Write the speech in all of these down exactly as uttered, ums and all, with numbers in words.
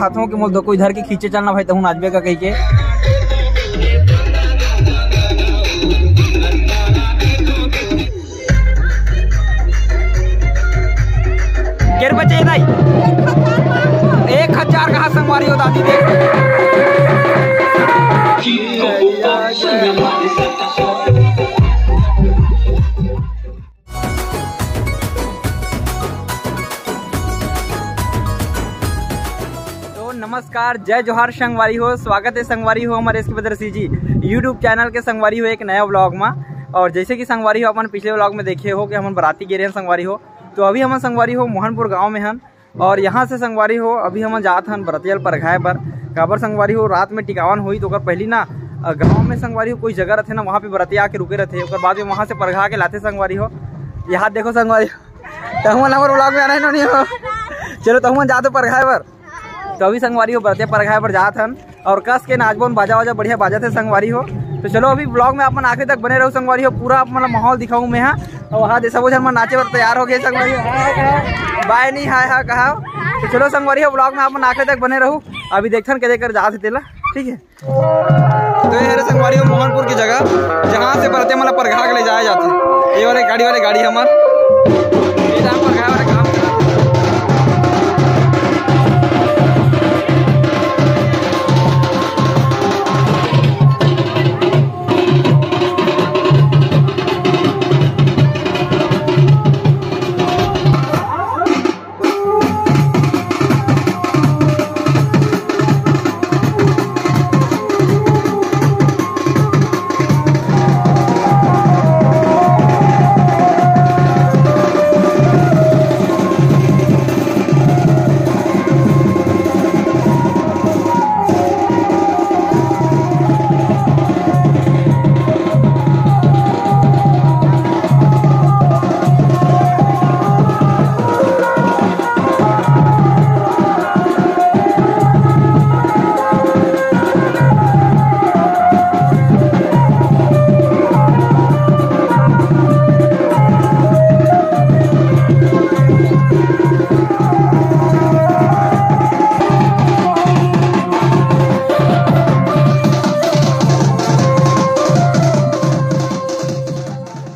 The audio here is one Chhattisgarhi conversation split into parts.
चाहत हूँ कि मोर दो कोई धर के खींचे चलना भाई, तहूँ नाचबे का कही के। के रुपया चाहिए दाई? एक हजार कहा संगवारी हो दादी, देख। तो नमस्कार, जय जोहार संगवारी हो, स्वागत है संगवारी हो हमर एस के बदरसी जी YouTube चैनल के संगवारी हो एक नया व्लॉग में। और जैसे कि संगवारी हो अपन पिछले व्लॉग में देखे हो कि हमन बराती गे रहे हन संगवारी हो, तो अभी हमन संगवारी हो मोहनपुर गांव में हन। और यहाँ से संगवारी हो अभी हमन जात हन बरतिया ल परघाए बर। काबर संगवारी हो रात में टिकावन होई तो ओकर पहली ना अ, गांव में संगवारी हो कोई जगह रथे ना, वहाँ पे बरतिया आके रुके रथे, ओकर बाद में वहाँ से परघा के लाथे संगवारी हो। यहाँ देखो संगवारी हो, तहु मन हमर व्लॉग में आना है नोनी हो। चलो तहु मन जाते परघाए बर। तो अभी संगवारी हो बरतिया परघाए बर जात हन और कस के नाचबोन, बाजा वाजा बढ़िया बाजत है संगवारी हो। तो चलो अभी व्लॉग में अपन आखिरी तक बने रहो संगवारी हो, पूरा अपन ला माहौल दिखाऊं मैं। हाँ, और वहाँ दे सबो झन मन नाचे बर तैयार हो गए संगवारी हो। बाय नहीं हाय हा कहा। तो चलो संगवारी हो व्लॉग में अपन आखिरी तक बने रहो, अभी देखथन के देकर जात है तेला, ठीक है। तो ये हरे संगवारी हो मोहनपुर की जगह, जहाँ से बरतिया मन ला परघा के ले जाया जाता है। ये वाले गाड़ी वाले गाड़ी हमर, ये जहाँ परघा वाले काम करत हे।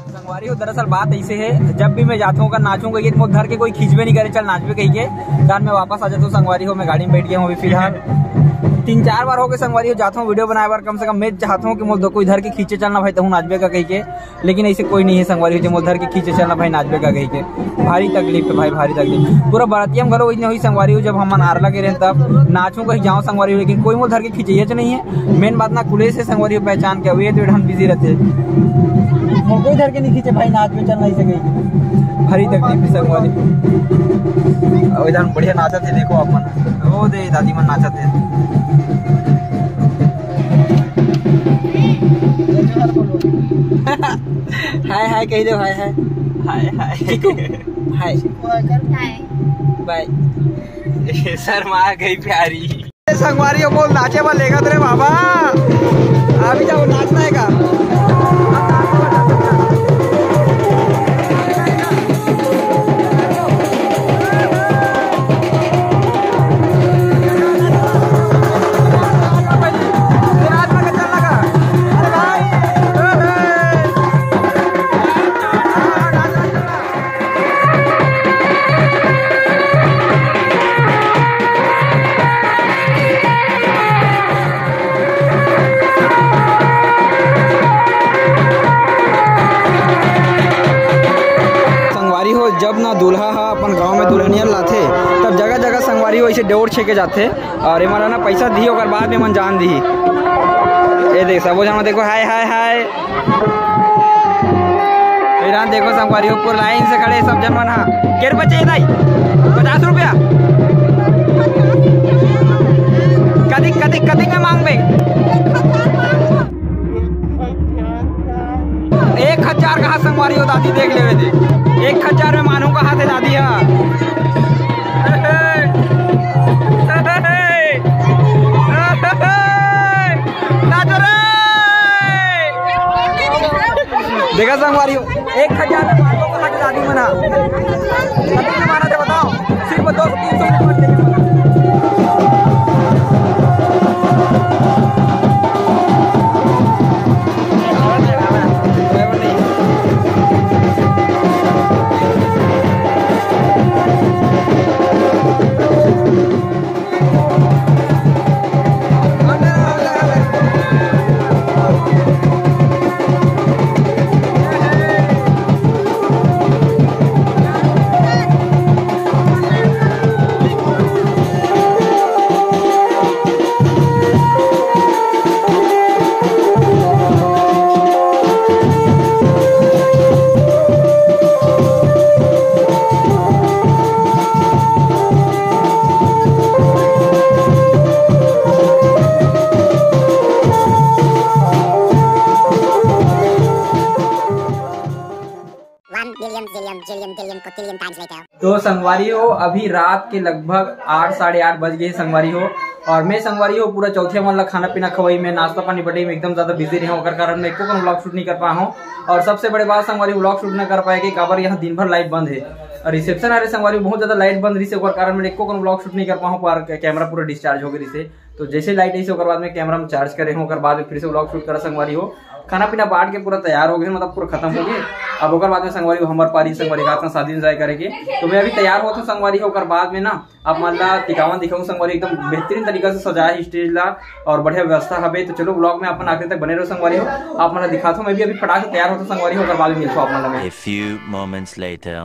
संगवारी हो, दरअसल बात ऐसे है, जब भी मैं जाता हूँ, अगर नाचूंगा ये तो मोर धर के कोई खींचबे नहीं करे, चल नाचबे कही के, दान मैं वापस आ जाता हूँ। संगवारी हो, मैं गाड़ी में बैठ गया हूँ अभी फिलहाल, तीन चार बार हो गए संगवारी हो, जाता हूँ वीडियो बनाए बार, कम से कम मैं चाहता हूँ कि मोर दो कोई धर के खींचे चलना भाई, तहूँ नाचबे का कही के, लेकिन ऐसे कोई नहीं है संगवारी हो, जो मोर धर के खींचे चलना भाई, नाचबे का कही के। भारी तकलीफ है भाई, भारी तकलीफ। पूरा बरतिया में घलो वही नहीं हुई संगवारी हो, जब हमन आरला के रहेन तब नाचूं कहीं जाऊं संगवारी हो, लेकिन कोई मोर धर के खींचे ये तो नहीं है। मेन बात ना कुले से संगवारी हो पहचान के हुए तो हम बिजी रहते। मोर कोई धर के नहीं खींचे भाई, नाच में चल नहीं सके। भारी तकलीफ है संगवारी। और इधर बढ़िया नाचत है, देखो अपन। ओ दे दादी मन नाचत है। हाय हाय कह दो, हाय हाय। हाय हाय। ठीक हो? हाय। हाय। बाय। शर्मा गई प्यारी। संगवारी हो, बोल नाचे बर लेगत रे बाबा। अभी जाओ, नाचना है का? संगवारी हो, जब ना दूल्हा ह अपन गांव में दुल्हनिया लाथे, तब जगह जगह संगवारी हो ऐसे डोर छेके जाथे। और एमन ला ना पैसा दिही, ओकर बाद में एमन जान दिही। ये देख, सबो झन देखो, हाय, हाय, हाय। ईरान देखो, संगवारी हो, पूरा लाइन से खड़े सब झन मन हा। के रुपया चाहिए दाई? पचास रुपया। कतिक, कतिक, कतिक में मांगबे? एक हजार कहा संगवारी हो, दादी देख लेवे दे। एक हजार में मानू कहा थे दादी हा। नाचो रे। देखा संगवारी हो, एक हजार में मानू कहा थे दादी मन हा। अभी जमाना थे बताओ, सिर्फ दो सौ तीन सौ रुपये। संगवारी हो, अभी रात के लगभग आठ, साढ़े आठ बज गए हे संगवारी हो। और मैं संगवारी हो पूरा चौथिया मन ला खाना पीना खवाई में, नाश्ता पानी बटे में एकदम ज्यादा बिजी रहे हूँ, ओकर कारण मैं एको कन व्लॉग शूट नहीं कर पाए हूँ। और सबसे बड़े बात संगवारी, व्लॉग शूट नहीं कर पाए कि काबर यहाँ दिन भर लाइट बंद है। और रिसेप्शन आ रहे संगवारी, बहुत ज्यादा लाइट बंद रही से, ओकर कारण मैं एको कन व्लॉग शूट नहीं कर पाए हूँ, पर कैमरा पूरा डिस्चार्ज हो गई रही से। तो जैसे लाइट आई से ओकर बाद में कैमरा में चार्ज करे हूँ, ओकर बाद में फिर से व्लॉग शूट करा संगवारी हो। खाना पीना बांट के पूरा तैयार हो गए, मतलब पूरा खत्म हो गए। अब ओकर बाद में संगवारी हो हमार पारी संगवारी रात में शादी एंजॉय करेंगे। तो मैं अभी तैयार होता हूँ संगवारी हो, ओकर बाद में ना आप मन ला टिकावन दिखाऊं संगवारी, एकदम बेहतरीन तरीका से सजाया है स्टेज ला और बढ़िया व्यवस्था हवे। तो चलो व्लॉग में अपन आखिर तक बने रहो संगवारी हो, आप मन ला दिखाता हूँ। मैं भी अभी फटाक से तैयार होता हूँ संगवारी हो, ओकर बाद में मिलता हूँ आप मन ला मैं। A few moments later.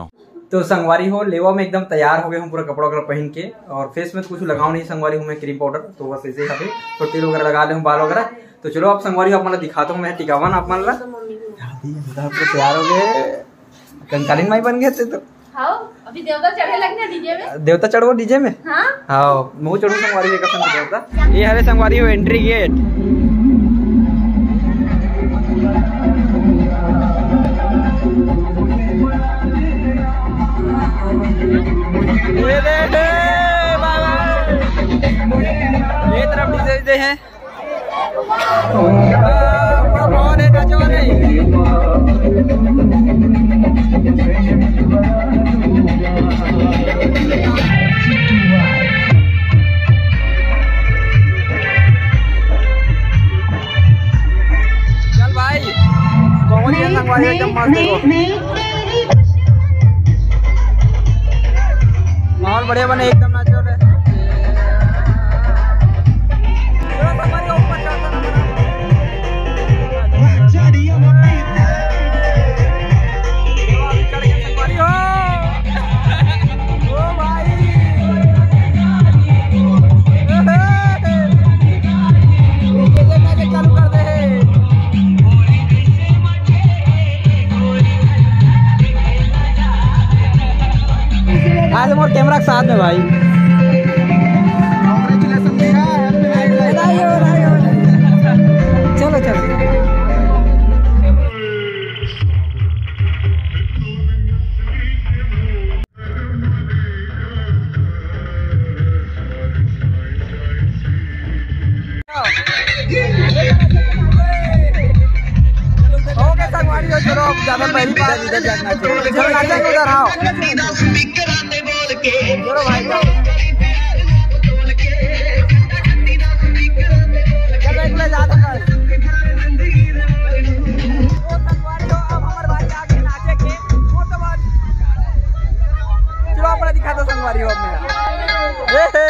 तो संगवारी हो, लेवा में एकदम तैयार हो गए हूँ पूरा कपड़ा वपड़ा पहन के, और फेस में तो कुछ लगाओ नहीं संगवारी हो मैं क्रीम पाउडर, तो बस ऐसे ही हवे। तो तेल वगैरह लगा ले हूँ, बाल वगैरह। तो चलो आप संगवारी हो, आप मन ला दिखाता हूँ मैं टिकावन आप मन ला। दादी, हम तो पूरा तैयार हो गए, कंकालीन माई बन गए थे तो। हाँ, अभी देवता चढ़े लगने डीजे में। देवता चढ़बो डीजे में? हाँ। हाँ, मैं चढ़ू संगवारी हो, कसम से देवता। ये हरे संगवारी हो एंट्री गेट। ये दे, दे, बाबा। ये तरफ डीजे, डीजे है। पूरा माहौल है नाचे वाले। चल भाई, कॉमेडी संगवारी एकदम मस्त है। माहौल बढ़िया बने, एकदम नाचो रे। आज मोर कैमरा के साथ में भाई। चलो, चलो। ओके संगवारी हो, चलो अब ज्यादा पहली बार इधर जाना चाहिए। चलो नाचेंगे उधर, आओ। चलो भाई, जाओ। चलो, एक ले जा दो। ओ संगवारी हो, अब हमारे भाई आके नाचे के, वो तो बात। चलो, अपना दिखा दो संगवारी हो अपने। ए हे।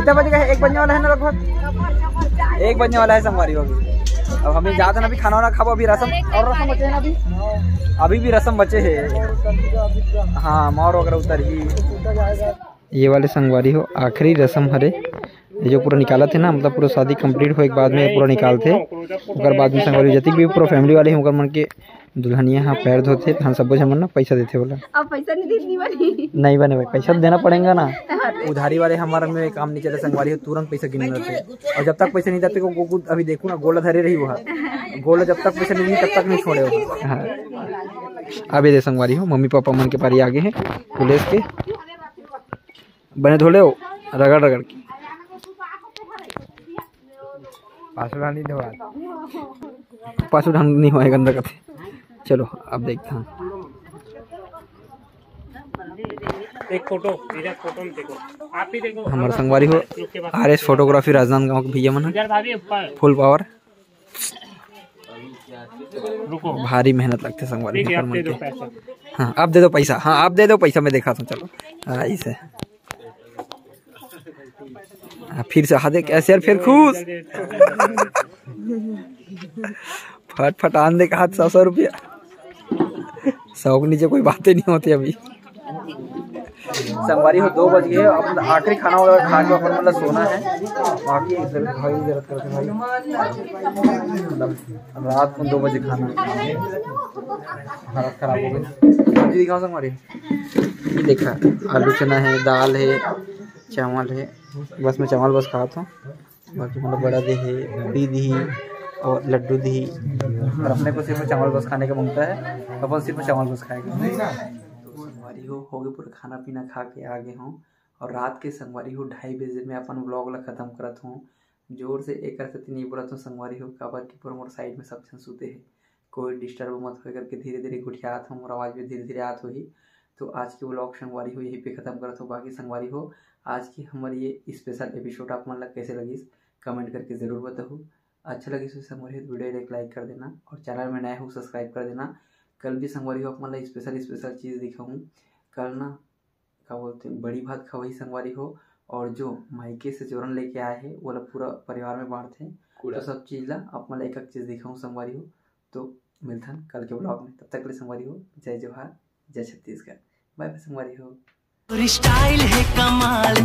कितना बज गया है? एक बजने वाला है ना लगभग, एक बजने वाला है संगवारी हो। अभी अब हम ही जाते ना, अभी खाना वाना खाबो, अभी रसम और रसम बचे हैं ना अभी, अभी भी रसम बचे हैं। हाँ, मौर वगैरह उतर ही। ये वाले संगवारी हो आखिरी रसम हरे, ये जो पूरा निकालत हे ना, मतलब पूरा शादी कंप्लीट होए के बाद में पूरा निकालथे। ओकर बाद में संगवारी हो जतिक भी पूरा फैमिली वाले हैं, ओकर मन के दुल्हनिया हा पैर धोथे, तहन सब्बो झन मन ना पैसा देथे बोला। अब पैसा नहीं देती वाली। नहीं बने भाई, पैसा तो देना पड़ेगा ना। उधारी वाले हमारे में काम नहीं चले संगवारी हो, तुरंत पैसा गिन लेते। और जब तक पैसा नहीं देते को, को, को अभी देखो ना, गोला धरे रही वो, गोला जब तक पैसा नहीं दी तब तक नहीं छोड़े वो। हाँ। अभी दे संगवारी हो, मम्मी पापा मन के पारी आगे हैं पुलिस के। बने धोले हो, रगड़ रगड़ के। पासुड़ा नहीं धोआ। पासुड़ा नहीं होए गंदा कथे। चलो, अब देखते हैं। एक फोटो, इधर फोटो में देखो, आप ही देखो। हमारे संगवारी हो, आर एस फोटोग्राफी राजनांदगांव के भैया मन हे। इधर भाभी ऊपर। फुल पावर। रुको। भारी मेहनत लगथे संगवारी हो, आप दे दो पैसा। हाँ, आप दे दो पैसा। हाँ, आप दे दो पैसा, मैं देखा था। चलो, हाँ, इसे। हाँ, फिर से हाथ देख, ऐसे यार, फिर खुश। फट फट आन दे कहा, सौ सौ रुपया। सौ के नीचे कोई बातें नहीं होती अभी। संगवारी हो, दो बज गए, अपन आखिरी खाना वगैरह खा के अपन मतलब सोना है। बाकी इधर भाई जरूरत करते भाई, मतलब रात को दो बजे खाना, हालत खराब हो गई। सब्जी दिखाओ संगवारी, ये देखा, आलू चना है, दाल है, चावल है, बस मैं चावल बस खाता हूँ। बाकी मतलब बड़ा दे हे, पूड़ी दी हे और लड्डू दी हे। और अपने को सिर्फ चावल बस खाने का मांगता है, अपन सिर्फ चावल बस खाएगा। तो संगवारी हो, हो गए पूरा खाना पीना खा के आ गए हूँ। और रात के संगवारी हो ढाई बजे मैं अपन व्लॉग ला खत्म करत हूँ। जोर से एक सेती नहीं बोलत हूँ संगवारी हो, काबर कि पूरा मोर साइड में सब झन सुते हे। कोई डिस्टर्ब मत होए करके धीरे धीरे गोठियात हूँ, मोर आवाज भी धीरे धीरे आत होही। तो आज के व्लॉग संगवारी हो यही पे खत्म करत हूँ। बाकी संगवारी हो, आज की हमारी ये स्पेशल एपिसोड आप मन ला कैसे लगिस, कमेंट करके जरूर बताहू। अच्छा लगिस हो संगवारी हो तो वीडियो ला एक लाइक कर देना और चैनल में नए हो सब्सक्राइब कर देना। कल भी संगवारी हो आप मन ला स्पेशल स्पेशल चीज़ दिखाऊँ। कल ना का बोलते हैं, बड़ी भात खवाही संगवारी हो, और जो मायके से जोरन लेके आए हैं वो ला पूरा परिवार में बांटथे। कूड़ा। तो सब चीज़ ला आप मन ला एक एक चीज़ दिखाऊँ संगवारी हो। तो मिलथन कल के व्लॉग में, तब तक के लिए संगवारी हो जय जोहार, जय छत्तीसगढ़। बाय बाय संगवारी हो। स्टाइल है कमाल।